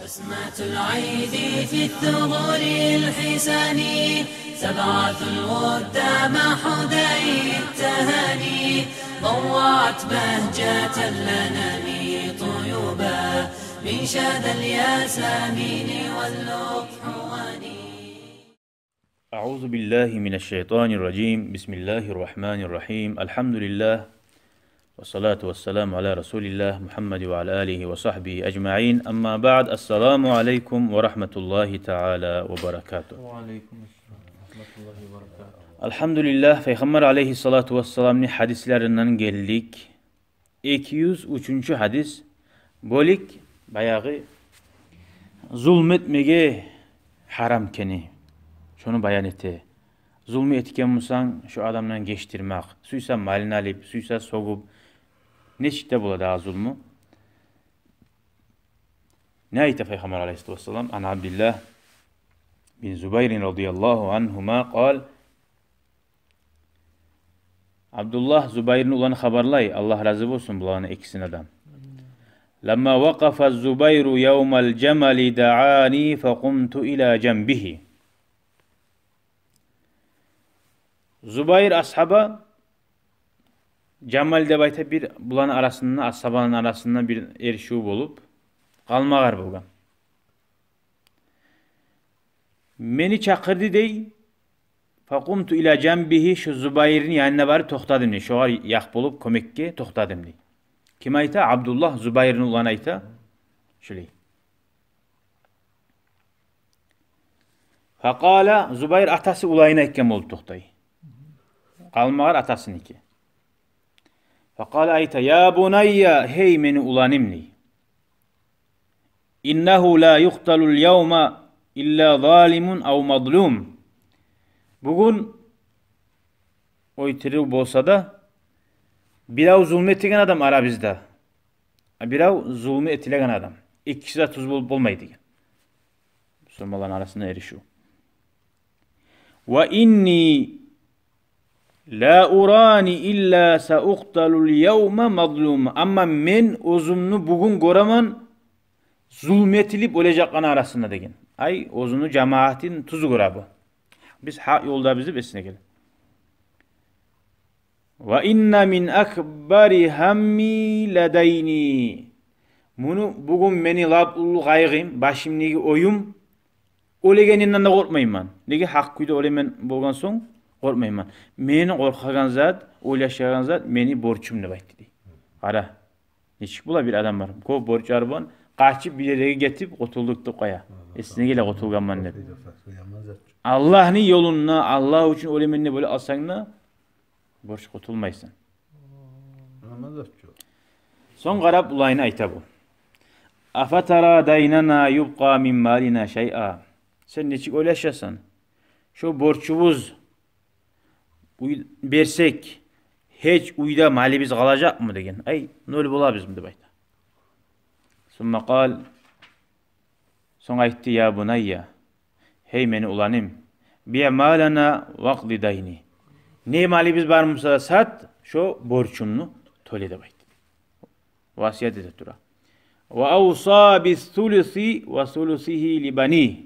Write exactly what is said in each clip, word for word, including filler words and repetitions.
بسمة العيد في الثغور الحسان، تبعث الود مع حدي التهاني، ضوعت بهجة الأنام طيوبا من شذا الياسمين واللقحوان. أعوذ بالله من الشيطان الرجيم. بسم الله الرحمن الرحيم. الحمد لله. والصلاة والسلام على رسول الله محمد وعلى آله وصحبه أجمعين. أما بعد. السلام عليكم ورحمة الله تعالى وبركاته. وعليكم السلام ورحمة الله وبركاته. الحمد لله. Пайхаммар алейгьиссалату вассаламны гьадислеринден гелдик. Эки юз уьчюнчю гьадис, бёлюк, баягъы зулму этмеге гьарам экени, шону баян эте. Зулму этген бусанг, шо адамдан гечдирмек. Сюйсе малын алып, сюйсе сёгюп, нечик де бола дагъы зулму. Не айта Пайхаммар алейгьиссалату вассалам? عن عبد الله بن الزبير رضي الله عنهما قال. Абдуллагь Зубайрны уланы хабарлай, Аллагь рази болсун буланы экисине де. لما وقف الزبير يوم الجمل دعاني فقمت إلى جنبه. Зубайр асгьаба, Жамал деп айта, бир буланы арасында, асгьабаланы арасында бир эришив болуп, къалмагъар болгъан. Мени чакъырды дей. فقمت إلى جنبه, шо Зубайрны янына барып токътадым дей. Шогъар якъ болуп кёмекге токътадым дей. Ким айта? Абдуллагь, Зубайрны уланы айта. Шулай. فقال, Зубайр атасы уланына айтгъан болуп токътай. Къалмагъар атасыныки. فقال, айта: يا بني, гьей мени уланым дей. إنه لا يقتل اليوم إلا ظالم أو مظلوم. Бугюн оьлтюрюв болса да, бирев зулму этеген адам арабызда, а бирев зулму этилеген адам. Экиси де тюз болуп болмай деген. Бусурманланы арасында эришив. وإني لا أراني إلا سأقتل اليوم مظلوما. Амма мен оьзюмню бугюн гёремен, зулму этилип оьлежеклени арасында деген. Ай, оьзюню жамаатын тюз гёре бу. Биз гьакъ ёлдабыз деп эсине геле. وإن من أكبر همي لديني. Муну бугюн мени лап уллу къайгъым, башымдагъы оюм, оьлегенинден де къоркъмайман. Неге, гьакъ кюйде оьлемен болгъан сонг къоркъмайман. Мени къоркъагъан зат, ойлашагъан зат мени борчум деп айтды дей. Къара, нечик бола бир адам бар, кёп борчлары бар, къачып бир ерге гетип къутулдукъ деп къоя. Эсине геле къутулгъанман деп. Аллагьны ёлунда, Аллагь учун оьлемен деп ойлап алсанг да, борч къутулмайсан. Сонг къарап уланына айта бу: أفترى ديننا يبقى من مالنا شيئا. Сен нечик ойлашасан? Шо борчубуз уьй-, берсек, гьеч уьйде малыбыз къалажакъмы деген. Ай, ноль болабызмы деп айта. ثم قال, сонг айтды: يا بني, гьей мени уланым, بع مالنا واقض ديني. Не малыбыз бар буса да сат, шо борчумну тёле деп айтды. Васият эте тура. وأوصى بالثلث وثلثه لبنيه.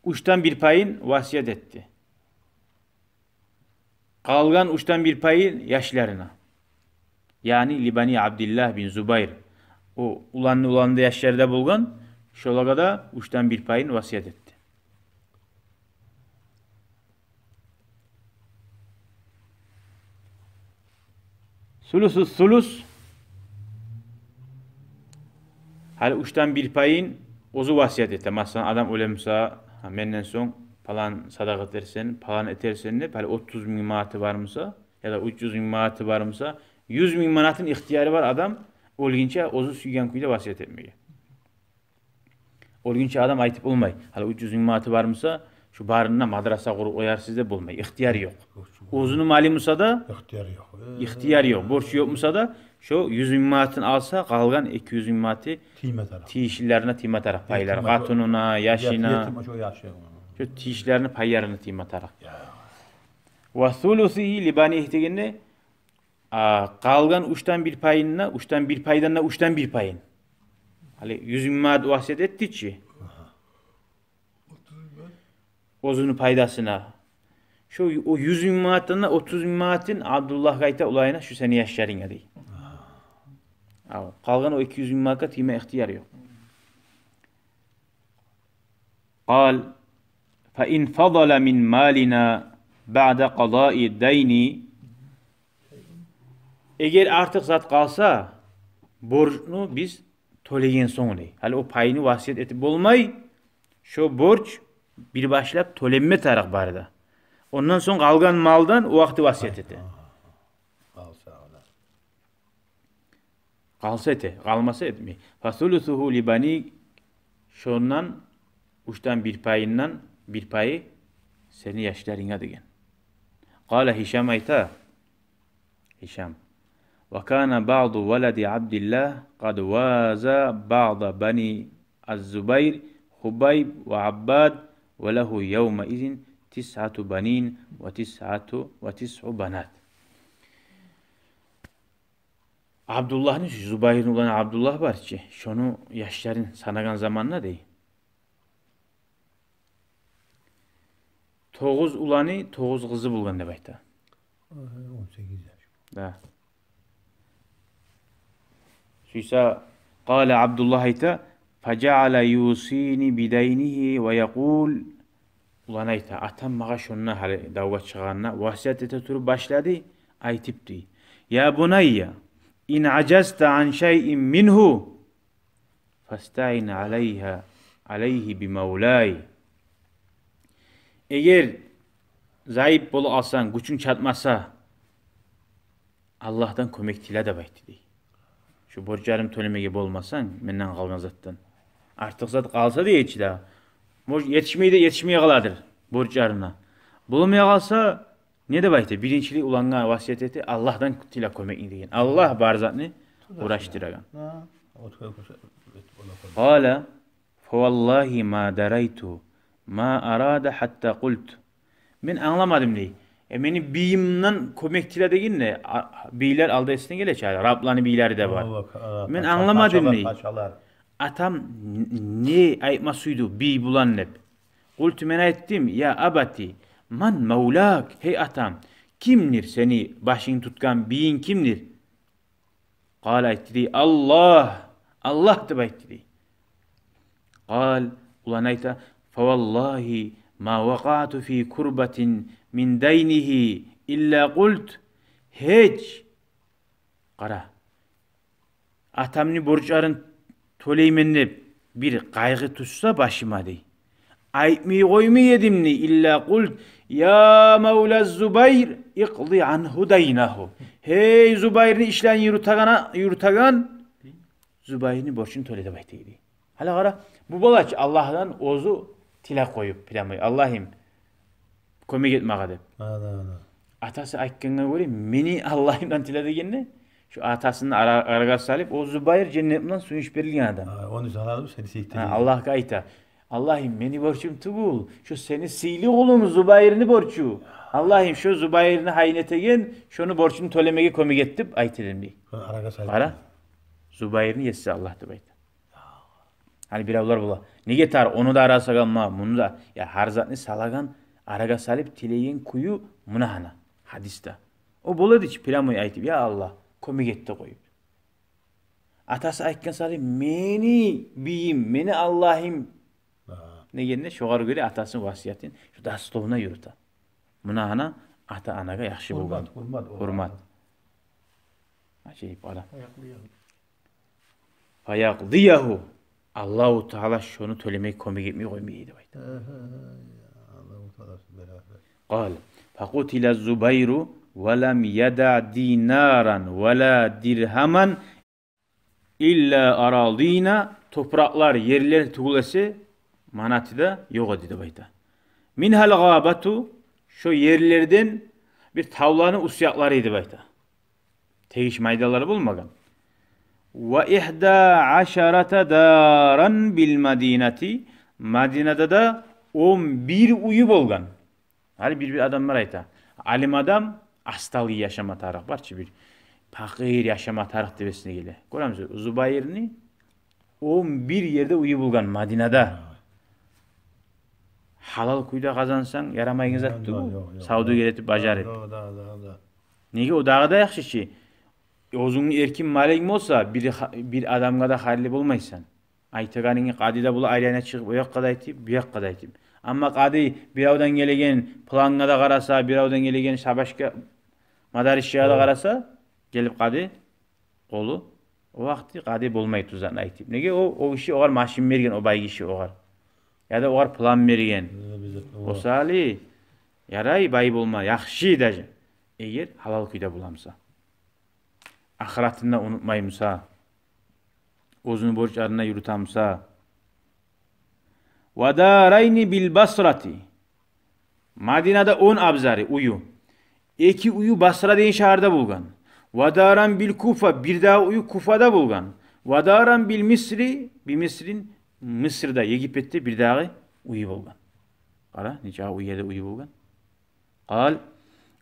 Уьчден бир пайын васият этди. Къалгъан уьчден бир пайын яшларына. Яни لبني عبد الله بن الزبير. О уланны уланы да яшлары да болгъан, шолагъа да уьчден бир пайын васият этди. Сулусу сулус. Гьали уьчден бир пайын оьзю васият эте. Масала, адам оьле буса, гьа, менден сонг палан садагъа этерсен, палан этерсен деп, гьали отуз минг манаты бар буса, яда уьч юз минг манаты бар буса, юз минг манатын ихтияры бар адам оьлгюнче оьзю сюйген кюйде васият этмеге. Оьлгюнче адам айтып болмай. Гьали уьч юз минг манаты бар буса, шу барына мадраса къуруп къоярсыз деп болмай. Ихтияр ёкъ. Оьзюню малы буса да, ихтияр ёкъ. Ихтияр ёкъ. Борчу ёкъ буса да, шо юз минг манатын алса, къалгъан эки юз минг манаты тийме тарыкъ, тийишлилерине тийме тарыкъ. Пайлар, етим, къатынына, яшына. Етим, шо яшы. Шо тийишлилерине, пайларына тийме тарыкъ. Я. وثلثه لبنيه дегенде, а, къалгъан уьчден бир пайын да, уьчден бир пайдан да уьчден бир пайын. Гьали юз минг манат васият этди чи. Оьзюню пайдасына. Шо о юз минг манатдан да отуз минг манатын Абдуллагьгъа айта, уланына, шу сени яшларынга дей. Ав, къалгъан о эки юз минг манатгъа тийме ихтияр ёкъ. قال: فإن فضل من مالنا بعد قضاء الدين. Эгер артыкъ зат къалса, борчну биз тёлеген сонг дей. Гьали о пайны васият этип болмай, шо борч бир башлап тёленме тарыкъ бары да. Ондан сонг къалгъан малдан о вакъти васият эте. Къалса эте, къалмаса этмей. فثلثه لبنيك, шондан уьчден бир пайындан бир пайы сени яшларынга деген. قال هشام, айта Гьишам: وكان بعض ولد عبد الله قد وازى بعض بني الزبير خبيب وعباد وله يومئذ تسعة بنين وتسعة، وتسع بنات. Абдуллагьны, Зубайрны уланы Абдуллагь бар чы, шону яшларын санагъан заманда дей, тогъуз уланы, тогъуз къызы болгъан деп айта. Он сегиз яш. Да. Сюйсе, قال, Абдуллагь айта: فجعل يوصيني بدينه ويقول. Улан айта, атам магъа шонда, гьали давгъа чыгъагъанда, васият эте туруп башлады, айтып дей: يا بني إن عجزت عن شيء منه فاستعن عليها، عليه بمولاي. Эгер зайып болуп къалсанг, гючюнг чатмаса, Аллагьдан кёмек тиле деп айтды дей. Шу борчларым тёлемеге болмасанг, менден къалгъан затдан. Артыкъ зат къалса дей чи де, может, етишмей де, етишмей къаладыр борчларына. Болмай къалса, не деп айта? Биринчилик улангъа васият эте, Аллагьдан тиле кёмекни деген. Аллагь бар затны къурашдырагъан. قال: فوالله ما دريت ما أراد حتى قلت. Мен англамадым дей. Э, мени бийимден кёмек тиле дегенде, а, бийлер алда эсине геле чи, рабланы бийлери де бар. Мен англамадым дей. Атам н-, не айтма сюйдю бий булан деп. قلت, мен айтдым: يا أبت من مولاك, гьей атам, кимдир сени башынгны тутгъан бийинг, кимдир? قال, айтды дей: الله, Аллагь деп айтды дей. قال, улан айта: فوالله ما وقعت في كربة من دينه إلا قلت, гьеч, къара, атамны борчларын тёлеймен деп бир къайгъы тюшсе башыма дей, айтмай къоймай эдим дей, إلا قلت: يا مولى الزبير اقض عنه دينه. Гьей Зубайрны ишлерин юрютеген, юрютеген, Зубайрны борчун тёле деп айта эди. Гьали къара, бу бала чы Аллагьдан оьзю тилек къоюп, прямой: Аллагьым, кёмек эт магъа деп. Атасы айтгъангъа гёре, мени Аллагьымдан тиле дегенде, шу атасын ара-, арагъа салып, о Зубайр женнет булан сююнч берилген адам. Аллагьгъа айта: Аллагьым, мени борчум тюгюл, шу сени сыйлы къулунг Зубайрны борчу. Аллагьым, шу Зубайрны гьайын этеген, шону борчун тёлемеге кёмек эт деп айта эдим дей. Къара, Зубайрны еси Аллагь деп айта. Гьали биревлер бола: неге тар, ону да арагъа салгъанма, муну да. Я, гьар затны салагъан, арагъа салып тилеген кюю муна гьана, гьадисде. О бола эди чи прямой айтып: я Аллагь, кёмек эт деп къоюп. Атасы айтгъан саялы: мени бийим, мени Аллагьым. Дегенде, шогъар гёре атасыны васиятын шу дословно юрюте. Муна гьана ата-анагъа яхшы болгъан гьюрмат. Ажайып адам. فيقضيه. Аллагьу Таала шону тёлемеге кёмек этмей къоймай деп айта. قال: فقتل الزبير ولم يدع دينارا ولا درهما إلا أراضينا, топуракълар, ерлер тюгюл эсе, манаты да ёкъ эди деп айта. منها الغابة, шо ерлерден бир тавланы усуякълары эди деп айта. Тегиш майданлары болмагъан. وإحدى عشرة دارا بالمدينة, Мадинада да он бир уьюю болгъан. Гьали бир-бир адамлар айта: алим адам асталгъы яшама тарыкъ, бар чы бир пакъыр яшама тарыкъ деп эсине геле. Гёремисиз, Зубайрны Он бир ерде уьюю болгъан Мадинада. Гьа. Гьалал кюйде къазансанг, ярамайгъан зат тюгюл. Ёкъ, ёкъ, савдюгер этип бажарып. Да, да, да, да. Неге, о дагъы да яхшы чы. Оьзюнгню эркин малынг болса, бир ха-, бир адамгъа да хайырлы болмайсан. Айтагъанынгны къади де бола, айлана чыгъып, о якъгъа да айтып, бу якъгъа да айтып. Амма къади биревден гелеген плангъа да къараса, биревден гелеген шабашка, мадарисчагъа да къараса, гелип къади къолу, о вакъти къади болмай тюз затны айтып. Неге, о, о гиши огъар машин берген, о бай гиши огъар. Яда огъар план берген. Э, биз де, о. Осали, ярай, бай болма, яхшы даже. Эгер гьалал кюйде боламса. Ахыратын да унутмаймыса, оьзюню борчларын да юрютемисе. Ва дарайни бил Басрати. Мадинада он абзары, уьюю. Эки уьюю Басра деген шагьарда болгъан. Ва даран бил Куфа, бир дагъы уьюю Куфада болгъан. Ва даран бил Мисри, би Мисрин, Мисрда, Египетде бир дагъы уьюю болгъан. Къара, нече уьюде уьюю болгъан. Къал: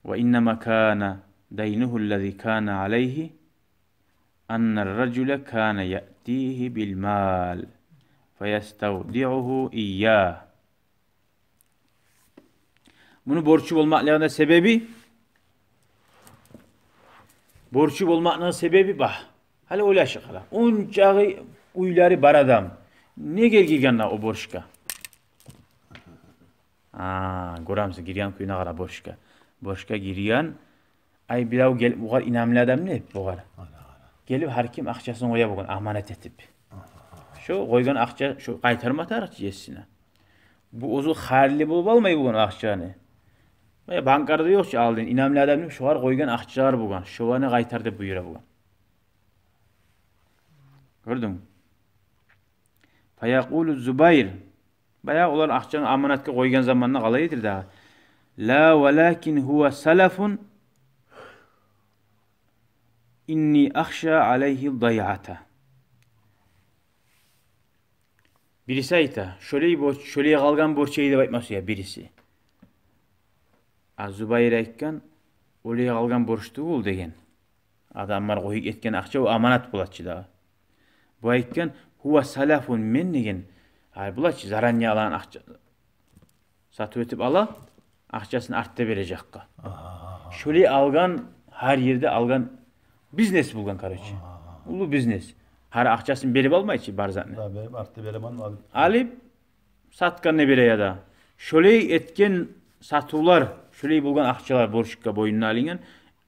ва иннама кана дайнугьу ллази кана алайгьи анна рражула кана яътигьи бил мал фаяставдиугьу ийягь. Муну борчу болмакълыгъына себеби, борчу болмакълыгъына себеби, багь. Гьали ойлашып къара. Ончакъы уьйлери бар адам неге гирген о борчгъа? А, гёремисиз, гирген кюйюне къара борчгъа. Борчгъа гирген, ай, бирев гелип, огъар инамлы адам деп, огъар. Ана, ана. Гелип, гьар ким акъчасын къоя болгъан, аманат этип. Аха. Шо къойгъан акъча, шо къайтарма тарыкъ чы есине. Бу оьзю хайырлы болуп алмай болгъан акъчаны. Э, банкаларда ёкъ чу алдын, инамлы адам деп, шогъар къойгъан акъчалар болгъан, шоланы къайтар деп буюра болгъан. Гёрдюнг? Фаякъулу Зубайр. Баягъы олар акъчаны аманатгъа къойгъан заманда къалай эдир дагъы? Ла, валакин гьува салафун, инни ахша алайгьи дайъата. Бириси айта, шолай борч, шолай къалгъан борч эди деп айтма сюе бириси. А Зубайр айтгъан, олай къалгъан борч тюгюл деген. Адамлар къоюп гетген акъча, о аманат бола чы дагъы. Бу айтгъан, гьува салафун, мен деген, гьай, бола чы, заранее алгъан акъча, сатыв этип ала, акъчасын артда бережекге. Аха, аха. Шолай алгъан, гьар ерде алгъан, бизнес болгъан, короче. Аха, аха. Уллу бизнес. Гьар акъчасын берип алмай чы бар затны. Да, берип, артда беремен, алып. Алып, сатгъанны бере яда. Шолай этген сатывлар, шолай болгъан акъчалар борчгъа бойнуна алынгъан.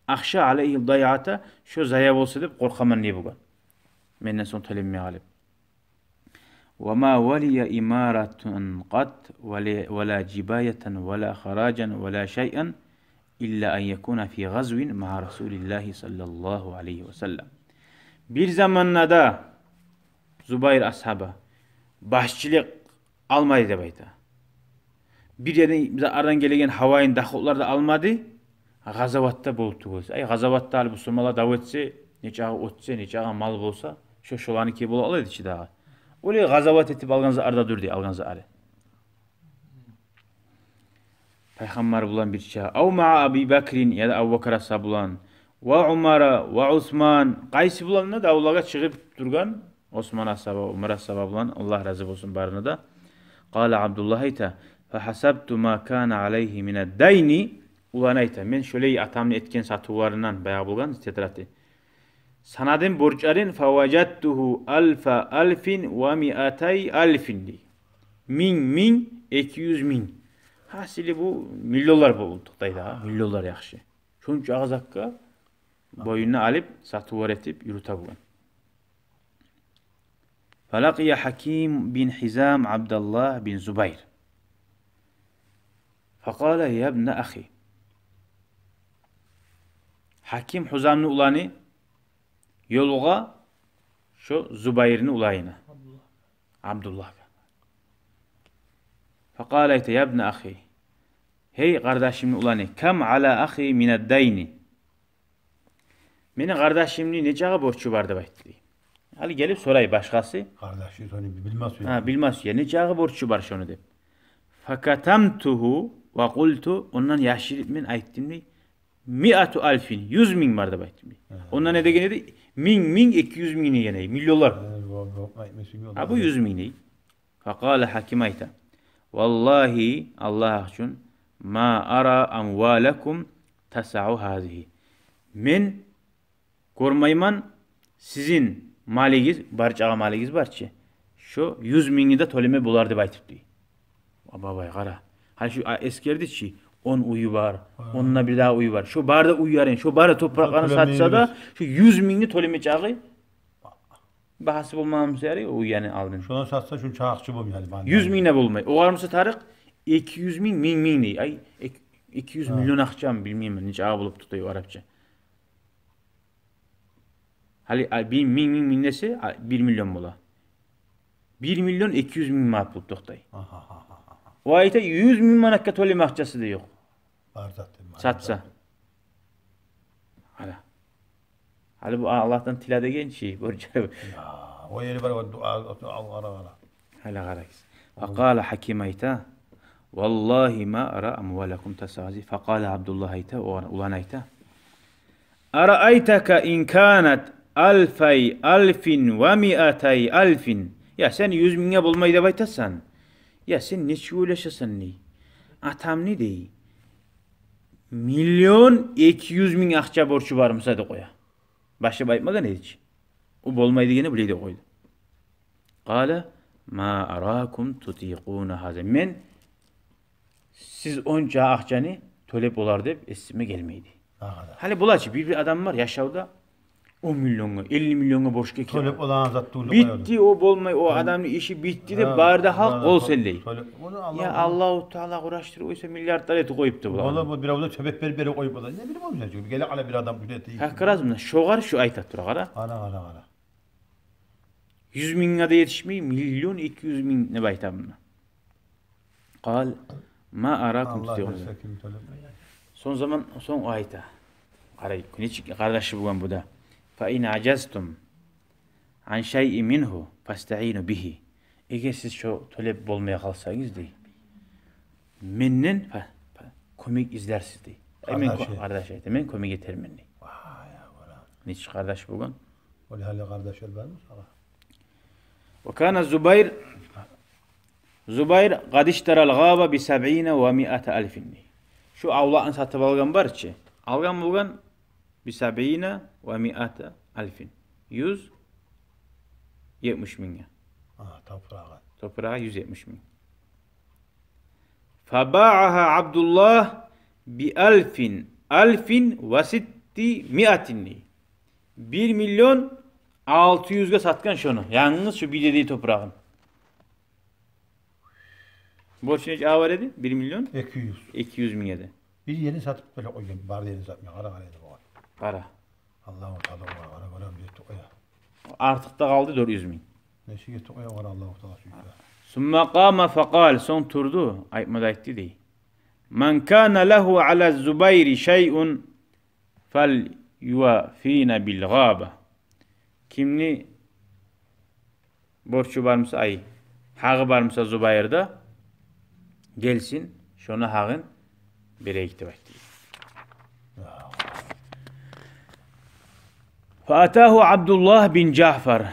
Ахша алайгьи дайъата, шо зая болса деп къоркъаман дей болгъан. Менден сонг тёленмей къалып. Ва ма валия имаратан къат, ва ла, ва ла жибаятан, ва ла харажан, ва ла шайъан, илла ан якуна фи гъазвин маъа Расулиллагьи саллаллагьу алайгьи ва саллам. Бир заманда да Зубайр асгьаба башчылыкъ алмады деп айта. Бир ерден, бизге ардан гелеген гьавайын доходлар да алмады. Гъазаватда болуп тюгюл. Ай, гъазаватда гьали бусурманлар дав этсе, нечакъы от этсе, нечакъы мал болса, шо шоланыки бола ала эди чи дагъы. Олай гъазават этип алгъан затлар да дюр дей, алгъан затлары. Пайхаммар булан бирче. Ав маъа Аби Бакрин, яда Абу Бакр асгьаб булан. Ва Умара, ва Усман. Къайсы булан да давлагъа чыгъып тургъан Осман асгьаба, Умар асгьаба булан, Аллагь рази болсун барына да. Къала Абдуллагь айта: фагьасабту ма кана алайгьи минад дайни. Улан айта, мен шолай атамны этген сатывларындан, баягъы болгъан тетради, санадым борчларын, фаважадтугьу алфа алфин ва миатай алфин дей. Минг, минг, эки юз минг. Гьасили бу миллионлар болду, токътай дагъы, миллионлар яхшы. Шончакъы затгъа бойнуна алып, сатывлар этип юрюте болгъан. Фалакъия Гьаким бин Гьизам Абдаллагь бин Зубайр. Факъала: ябна ахи. Гьаким Гьизамны уланы ёлугъа шо Зубайрны уланына. Абдуллагь. Абдуллагьгъа. Факъала, айта: ябна ахи. Гьей, къардашымны уланы, кам ала ахи минад дайни. Мени къардашымны нечакъы борчу бар деп айтды дей. Гьали гелип сорай башгъасы. Къардашы сону билмес уьй. Гьа, билмес уьй. Нечакъы борчу бар шону деп. Факатамтугьу ва къулту, ондан яшырып мен айтдым дей. Миату алфин, юз минг бар деп айтдым дей. Гьа. Онда не деген эди? Минг, минг, эки юз минг деген эди. Миллионлар. Гьа, А бу юз минг дей. Факъала, Гьаким айта: «Валлагьи, Аллагь учун, ма ара амвалакум тасаъу гьазигьи». Мен гёрмеймен сизин малыгъыз, бар чакъы малыгъыз бар чы, шо юз мингни де тёлеме болар деп айтып дей. Абабай, къара. Гьали шу, а, эсгерди чи, он уьюю бар, онда бир дагъы уьюю бар. Шо бары да уьюлерин, шо бары да топуракъларын сатса да, шо юз мингни тёлеме чакъы багьасы болмагъан буса ярай, о уьюню алдын. Шону сатса, шунча акъча болмай гьали бары. Юз минг де болмай. Огъар буса тарыкъ эки юз минг, минг, минг дей. Ай, эки, эки юз миллион акъчамы, билмеймен, нече акъча болуп тута арапча. Гьали, а, бир минг, минг, минг десе, а, бир миллион бола. Бир миллион эки юз минг манат болуп токътай. О айта, юз минг манатгъа тёлеме акъчасы да ёкъ. Бар зат эми, сатса. Гьали. Гьали бу Аллагьдан тиле деген чи, борчлар. Я, о ери бар, о дуа, о, о, къара, къара. Гьали къарагъыз. Факъала, Гьаким айта: «Валлагьи ма ара амвалакум тасаъу гьазигьи». Факъала Абдуллагь айта, о улан айта: «Араайтака ин канат алфай алфин ва миатай алфин». Я, сен юз мингге болмай деп айтасан. Я, сен нечик ойлашасан дей. Атамны дей, миллион эки юз минг акъча борчу бар буса деп къоя. Башлап айтмагъан эди чи. О болмай дегенни биле деп къойду. Къала: «Ма аракум тутикъуна гьаза». Мен сиз онча акъчаны тёлеп болар деп эсиме гелмейди. Гьали бола чы, бир-бир адам бар яшавда, он миллионгъа, элли миллионгъа борчгъа геле. Тёлеп болагъан зат тюгюл. Битди, о болмай, о адамны иши битди деп, бары да халкъ къол силлей. Я, Аллагьу Таала къурашдырып къойса, миллиардлар этип къоюп да бола. Бола, бу бирев де себеп берип, берип къоюп бола. Не билейим, о мисал учун, геле къала бир адам гюнети. Гьакъ размы, шогъар шу айта тура, къара. Къара, къара, къара. Юз мингге де етишмей, миллион эки юз минг деп айта муна. Къала: «Ма аракум тутикъуна». Сонг заман, сонг о айта. Къарай, нечик къардашы болгъан бу да. «Фа ин ажазтум ан шайин мингьу фастаину бигьи». Эгер сиз шо тёлеп болмай къалсагъыз дей, менден па-, па-, кёмек излерсиз дей. Ай, мен кё-, къардаш айта, мен кёмек этермен дей. Нечик къардаш болгъан? Олай гьали къардашлар бармы сагъа? Ва кана Зубайр, Зубайр къад иштарал гъаба би сабъина ва миата алфин. Шу авлакъны сатып алгъан бар чы. Алгъан болгъан би сабъина ва миата алфин. Юз етмиш мингге. А, топурагъы. Топурагъы юз етмиш минг. Фабаагьа Абдуллагь би алфин, алфин ва ситти миатин. Бир миллион алты юзге сатгъан шону. Янгыз шу бир дедей топурагъын. Борчу нече авар эди? Бир миллион? Эки юз. Эки юз минг эди. Бир ерин сатып бёле къойгъан, бар ерин сатмай, къара, къара эди бугъар. Къара. Аллагьу Таала огъар къара, къара, бир тукъая. Артыкъ да къалды дёрт юз минг. Нечеге тукъая огъар Аллагьу Таала сюйсе. Сумма къама факъал, сонг турду, айтма да айтды дей. Ман кана лагьу ала Зубайри шайъун фальюваффина бил гъаба. Кимни борчу бармыса, ай, гьакъы бармыса Зубайрда, гелсин, шону гьакъын берейик деп айтды. Фаатагьу Абдуллагь бин Жаъфар.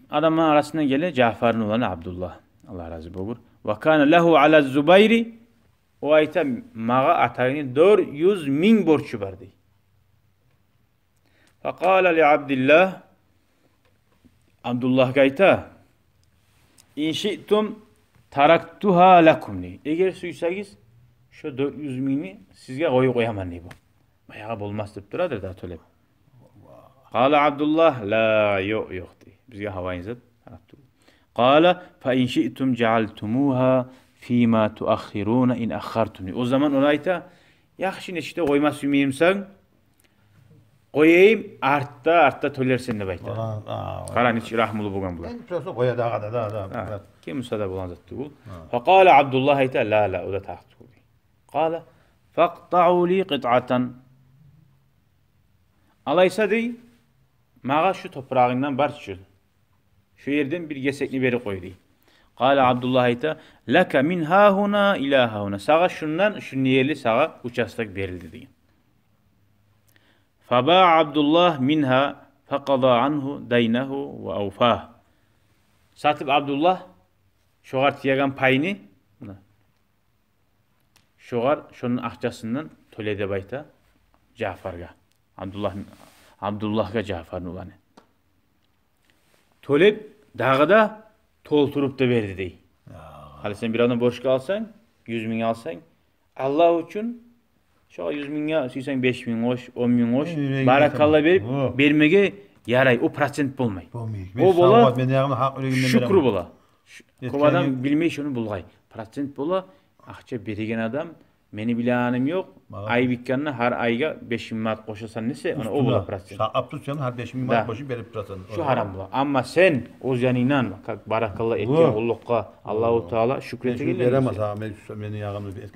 Адамланы арасындан геле Жаъфарны уланы Абдуллагь. Аллагь рази болгъур. Ва кана лагьу ала Зубайри. О айта, магъа атагъны дёрт юз минг борчу бар дей. Факъала ли Абдиллагь, Абдуллагьгъа айта: «Ин шиътум тарактугьа лакум», – дей. «Эгер сюйсегиз, шо дёрт юз мингни сизге къоюп къояман», – дей бу. Баягъы болмас деп турадыр да тёлеп. Къала Абдуллагь: «Ла, ёкъ, ёкъ», – дей. «Бизге гьавайын зат тарап тюгюл». Къала: «Фа ин шиътум жаъалтумугьа фима туаххируна ин аххартум», – дей. О заман о айта: «Яхшы, нечик де къойма сюймеймисен, къояйым, артда, артда тёлерсен», – деп айта. Къара, нечик рагьмулу болгъан булар. Энди просто къоя дагъы да, да, да. Ким буса да болагъан зат тюгюл. Факъала Абдуллагь, айта: «Ла, ла, о да тарыкъ тюгюл», – дей. Къала: «Факътаъу ли къитъатан». Алайса, дей, магъа шу топурагъынгдан бар чы, шу ерден бир гесекни берип къой, дей. Къала Абдуллагь, айта: «Лака мин гьагьуна ила гьагьуна». Сагъа шундан шунда ерли сагъа участок берилди, деген. Фабаа Абдуллагь мингьа فقضى عنه دينه وأوفاه. Сатып Абдуллагь шогъар тиеген пайны, муна, шогъар шону акъчасындан тёле деп айта Жаъфаргъа. Абдуллагь, Абдуллагьгъа, Жаъфарны уланы. Тёлеп, дагъы да толтуруп да берди дей. Я. Гьали сен бир адам борчгъа алсанг, юз минг алсанг, Аллагь учун, шогъар юз мингге, сюйсенг беш минг къош, он минг къош, баракалла берип, бермеге ярай, о процент болмай. О бола шюкюр бола. Кёп адам билмей шону булгъай. Процент бола, акъча береген адам, мени билегеним ёкъ, ай битгенде гьар айгъа беш минг манат къошасан десе, ана о бола процент. Сакълап турсанг, гьар беш минг манат къошуп берип турасан. Шо гьарам бола. Амма сен оьз янынгдан, как баракалла этген къуллукъгъа Аллагьу Таала шюкюр этеген.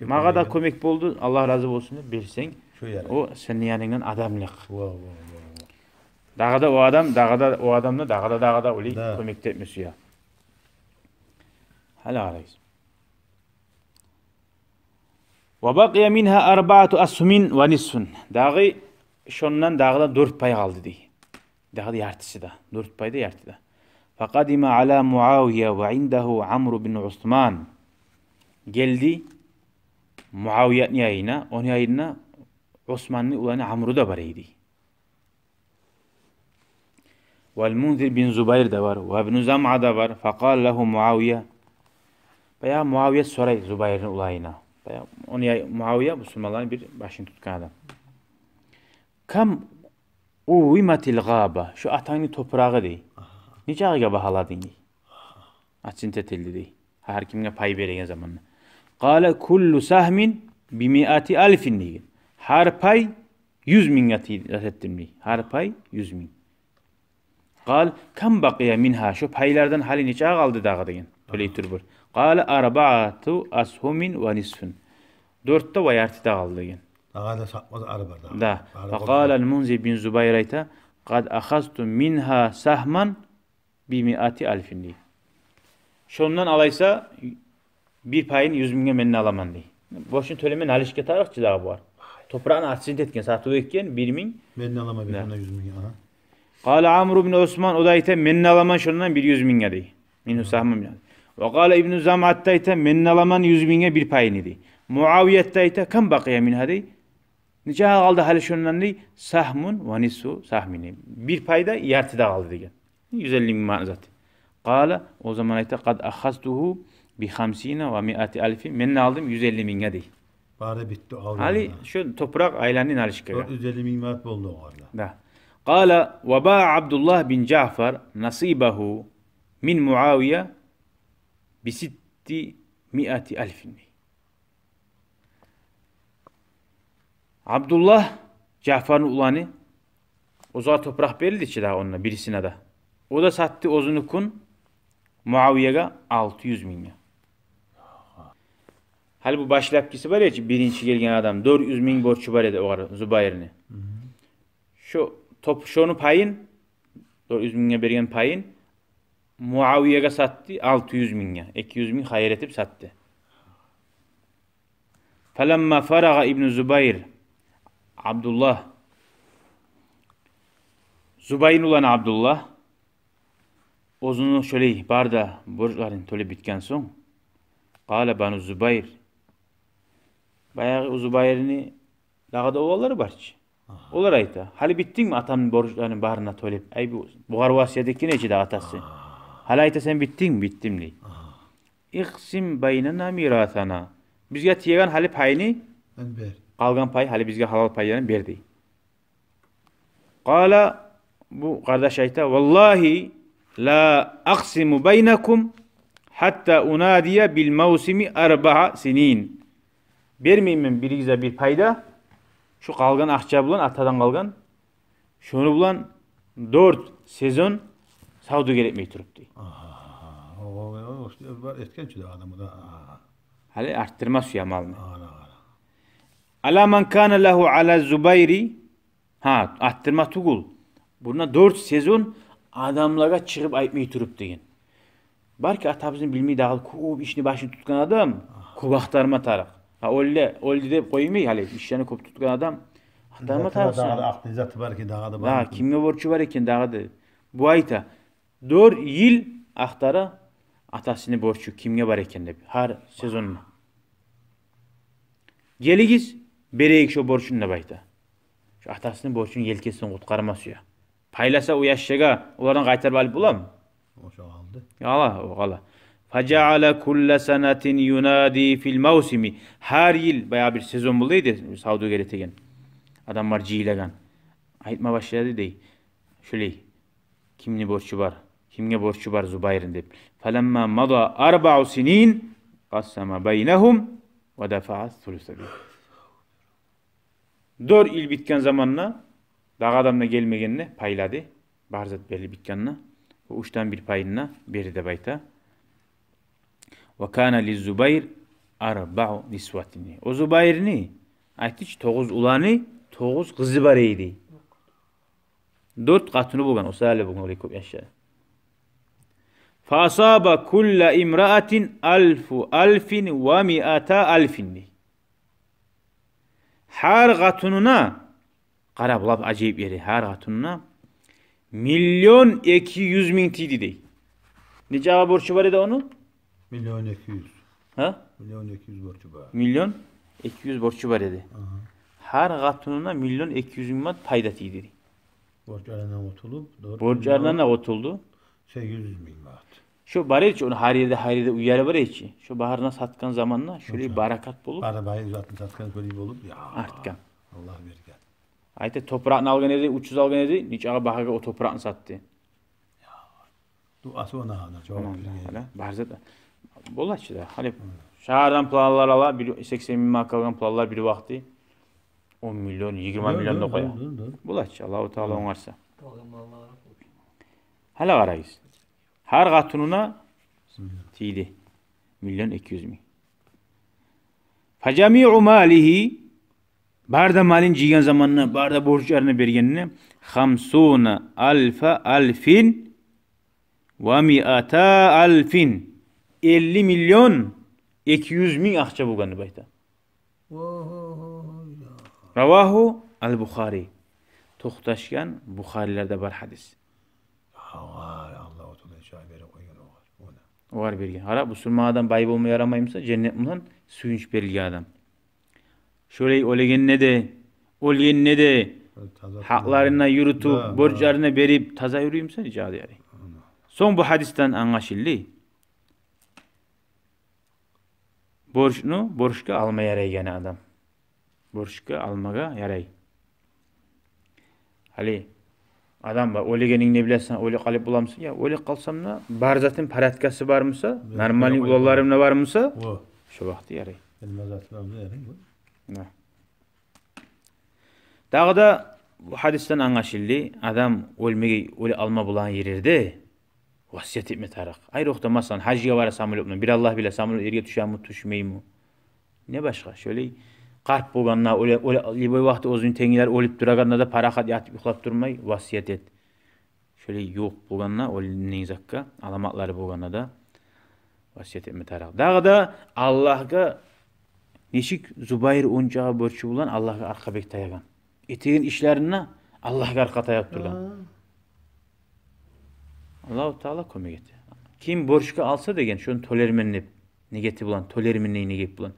Магъа да кёмек болду, Аллагь рази болсун деп берсенг, о сени янынгдан адамлыкъ. Дагъы да о адам, дагъы да о адамны, дагъы да, дагъы да олай кёмек де этме сюе. Гьали къарайыкъ. وبقي منها أربعة أسهم ونصف. Дагъы шондан дагъы да дёрт пай къалды дей. Дагъы да яртысы да. Дёрт пай да, ярты да. فقدم على معاوية وعنده عمرو بن عثمان. Гелди Муавиятны янына, ону янында Османны уланы Амру да бар эди. والمنذر بن زبير да бар, وابن زمعة да бар. فقال له معاوية. Баягъы Муавият сорай Зубайрны уланына. Баягъы ону я-, Муавия бусурманланы бир башын тутгъан адам. كم قومت الغابة. Шо атангны топурагъы дей. Нечакъыгъа багьаладынг дей. Оценка этилди дей. Гьар кимге пай береген заманда. قال كل سهم بمائة ألف деген. Гьар пай юз мингге ти-, зат этдим дей. Гьар пай юз минг. قال كم بقي منها. Шо пайлардан гьали нечакъы къалды дагъы деген. Тёлей туруп. قال أربعة أسهم ونصف. Дёрт де ва ярты да къалды деген. Дагъы да сатмаз ары бар да. Да. Ары къалды. فقال المنذر بن زبير айта: قد أخذت منها سهما بمائة ألف дей. Шондан алайса, бир пайын юз мингге мен де аламан дей. Борчун тёлеме наличка тарыкъ чы дагъы булар. Топуракъны оценка этген, сатыв этген, бир минг. Мен де аламан бир, шондан юз мингге, агьа. قال عمرو بن عثمان, о да айта: мен де аламан шондан бир юз мингге дей. منه سهم. وقال ابن زمعة да айта: мен де аламан юз мингге бир пайын дей. Муавият да айта: كم بقي منها дей. Нечакъы къалды гьали шондан дей? سهم ونصف سهم дей. Бир пай да, ярты да къалды деген. Юз элли минг манат зат. قال, о заман айта: قد أخذته بخمسين ومائة ألف. Мен де алдым юз элли мингге дей. Бары битди, алды. Гьали шо топуракъ айланды наличкагъа. Дёрт юз элли минг манат болду огъар да. Да. قال وباع عبد الله بن جعفر نصيبه من معاوية بستمائة ألف. Абдуллагь, Жаъфарны уланы, оьзюне топуракъ берилди чи дагъы онда, бирисине де. О да сатды оьзюнюкюн Муавиягъа алты юз мингге. Гьали бу башлапгъысы бар эди чи, биринчи гелген адам, дёрт юз минг борчу бар эди огъар, Зубайрны. Шо топ-, шону пайын, дёрт юз мингге берген пайын Муавиягъа сатды алты юз мингге, эки юз минг хайыр этип сатды. فلما فرغ ابن الزبير, Абдуллагь, Зубайрны уланы Абдуллагь, оьзюню шолай бары да борчларын тёлеп битген сонг, قال بنو الزبير, баягъы Зубайрны дагъы да уланлары бар чы. Агьа. Олар айта: гьали битдингми атамны борчларын барын да тёлеп? Ай, бу, бугъар васият этген эди чи дагъы атасы. Агьа. Гьали айта, сен битдингми? Битдим дей. Агьа. اقسم بيننا ميراثنا. Бизге тиеген гьали пайны, къалгъан пай, гьали бизге гьалал пайларын бер дей. قال, бу къардаш айта: والله لا أقسم بينكم حتى أنادي بالموسم أربع سنين. Бермеймен биригизге бир пай да, шо къалгъан акъча булан, атадан къалгъан, шону булан дёрт сезон савдюгер этмей туруп дей. Агьа, о, о, о, бар этген чи де адамы да, агьа. Гьали артдырма сюе малны. Агьа, агьа. على من كان له على الزبير. Гьа, артдырма тюгюл. Буна дёрт сезон адамлагъа чыгъып айтмай туруп деген. Балики атабызны билмей дагъы кёп ишни башын тутгъан адам, кёп ахтарма тарыкъ. Гьа, оьлдю, оьлдю деп къоймай, гьали ишлени кёп тутгъан адам, а, Ахтарма тарыкъсан. Дагъы да ахтар, заты бар экен, дагъы да бар экен. Кимге борчу бар экен дагъы да. Бу айта, дёрт йыл ахтара атасыны борчу кимге бар экен деп, гьар сезонда. Гелигиз, берейик шо борчун деп айта. Шо атасыны борчун елкесинден къутгъарма сюе. Пайласа о яшлагъа, олардан къайтарып алып боламы? О шо къалды. Къала, о къала. Фажаала кулла санатин юнади фил мавсими. Гьар йыл, баягъы бир сезон болду эди, савдюгер этеген адамлар жыйылагъан. Айтма башлады дей. Шолай. Кимни борчу бар? Кимге борчу бар Зубайрны деп. Фаламма мада арбаъу синин къасама байнагьум ва дафаа сулуса бир. Дёрт йыл битген заманда, дагъы адам да гелмегенде, пайлады. Бар зат берилип битгенде, о уьчден бир пайын да берди деп айта. Ва кана ли Зубайр арбаъу нисватин. О Зубайрны, айтдыкъ чы, тогъуз уланы, тогъуз къызы бар эди. Дёрт къатыны болгъан, о саялы болгъан олай кёп яшай. Фа асаба кулла имраатин алфу алфин ва миата алфин дей. Гьар къатынына, къара, булай ажайып ери, гьар къатынына миллион эки юз минг тийди дей. Нечакъы борчу бар эди ону? Миллион эки юз. Гьа? Миллион эки юз борчу бар. Миллион эки юз борчу бар эди. Агьа. Гьар къатынына миллион эки юз минг манат пайда тийди дей. Борчларындан къутулуп, дёрт миллион. Борчларындан да къутулду. Сегиз юз минг манат. Шо бар эди чи, ону гьар ерде, гьар ерде уьйлери бар эди чи. Шо багьарына сатгъан заманда шолай баракат болуп, бары байы затын сатгъан кёлей болуп, я, артгъан. Аллагь берген. Айта, топуракъны алгъан эди, учуз алгъан эди, нечакъы багьагъа о топуракъны сатды. Дуасы она, она жавап берген. Бар зат да. Бола чы да. Гьали шагьардан планлар ала, бир сексен минг манат алгъан планлар бир вакъти он миллион, йигирма миллион да къоя. Бола чы, Аллагьу Таала онгарса. Гьали къарайыз. Гьар къатынына тийди миллион эки юз минг. Фа жамиу малигьи, бары да малын жыйгъан заманда, бары да борчларына бергенде, хамсуна алфа алфин ва миата алфин, элли миллион эки юз минг акъча болгъан деп айта. Равагьу ал-Бухари. Токъташгъан Бухарилерде бар гьадис. Аллагьу Таала шо бере къойгъан огъар, огъар берген. Къара, бусурман адам бай болма ярамай буса, женнет булан сююнч берилген адам. Шолай оьлегенде де, оьлгенде де гьакъларын юрютюп, борчларын берип, таза юрюй буса, жагъы ярай. Сонг бу гьадисден англашылды. Борчну борчгъа алма ярай яни адам. Борчгъа алмагъа ярай. Гьали адам бар, оьлегенин не билесен, оьле къалып боламысан? Я, оьле къалсам да, бар затым, порядкасы бармыса, нормальный уланларым да бармыса, шо вакъти ярай. Дагъы да бу гьадисден англашылды, адам оьлмеге, оьле алма болагъан ерлерде васият этме тарыкъ. Айрокъда, масала, гьажгъа бара самолётну, бир Аллагь биле, самолёт ерге тюшеми, тюшмейми? Не башгъа? Шолай къарт болгъанда, оьле, оьле, любой вакъти оьзюню тенглер оьлюп турагъанда да, парахат ятып юхлап турмай, васият эт. Шолай ювукъ болгъанда, оьлюню затгъа аламатлары болгъанда да васият этме тарыкъ. Дагъы да Аллагьгъа, нечик Зубайр ончакъы борчу булан Аллагьгъа аркъа бек таягъан. Этеген ишлеринде Аллагьгъа аркъа таягъан тургъан. Аллагьу Таала кёмек эте. Ким борчгъа алса деген, шону тёлермен деп негети булан, тёлермен деген негет булан,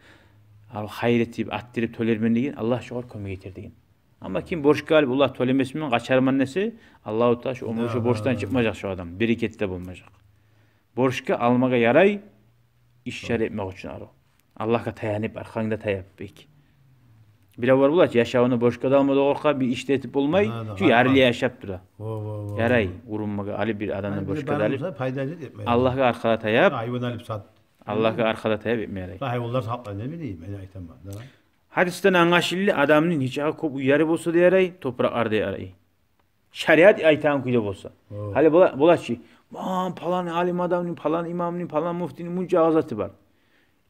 ал хайыр этип, аттырып тёлермен деген, Аллагь шогъар кёмек этер деген. Амма ким борчгъа алып, Аллагь тёлемесмен, къачарман десе, Аллагьу Таала шо оьмюрю шо борчдан чыкъмажакъ шо адам, берекети де болмажакъ. Борчгъа алмагъа ярай, иш шар этмек учун арив. Аллагьгъа таянып, аркъангда таяп бек. Биревлер бола чы, яшавунда борчгъа да алма да къоркъа, бир иш де этип болмай, чю ярлы яшап тура. Ярай, урунмагъа, али бир адамны борчгъа да алып, Аллагьгъа аркъа да таяп, гьайван алып сат. Аллагьгъа аркъа да таяп этме ярай. Гьайванлар сакълай, не билейим, мен айтаман да. Гьадисден англашылды, адамны нечакъы кёп уьйлери болса да ярай, топуракълар да ярай. Шариат айтагъан кюйде болса. Гьали бола, бола чы, ман, палан алим адамны, палан имамны, палан муфтини мунча заты бар.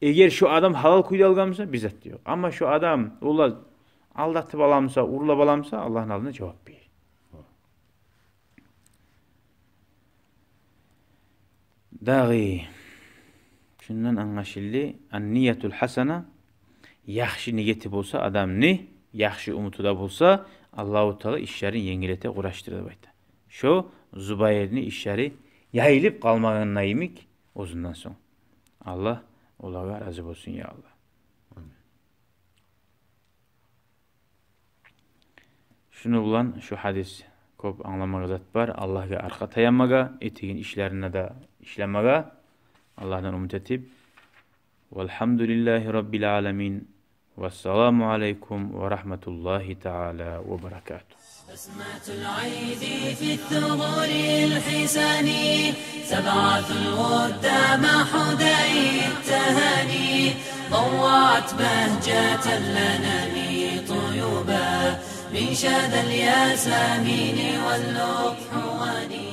Эгер шо адам гьалал кюйде алгъан буса, бир зат да ёкъ. Амма шо адам олай алдатып аламыса, урлап аламыса, Аллагьны алдында жавап берер. Дагъы шундан англашылды, ан-ниятул хасана, яхшы негети болса адамны, яхшы умуту да болса, Аллагьу Таала ишлерин енгиллете, къураштыра деп айта. Шо Зубайрны ишлери яйылып къалмагъанда йимик оьзюнден сонг. Аллагь олагъа рази болсун, я Аллагь. Амин. Шуну булан шу гьадис кёп англамагъа зат бар. Аллагьгъа аркъа таянмагъа, этеген ишлеринде де ишлемеге Аллагьдан умут этип. Валгьамдулиллагьи раббил аламин. Вассаламу алайкум ва рагьматуллагьи таала ва баракатугь. بسمة العيد في الثغور الحسان، تبعث الود مع حدي التهاني، ضوعت بهجة لنا طيوبا من شذا الياسمين واللقحوان.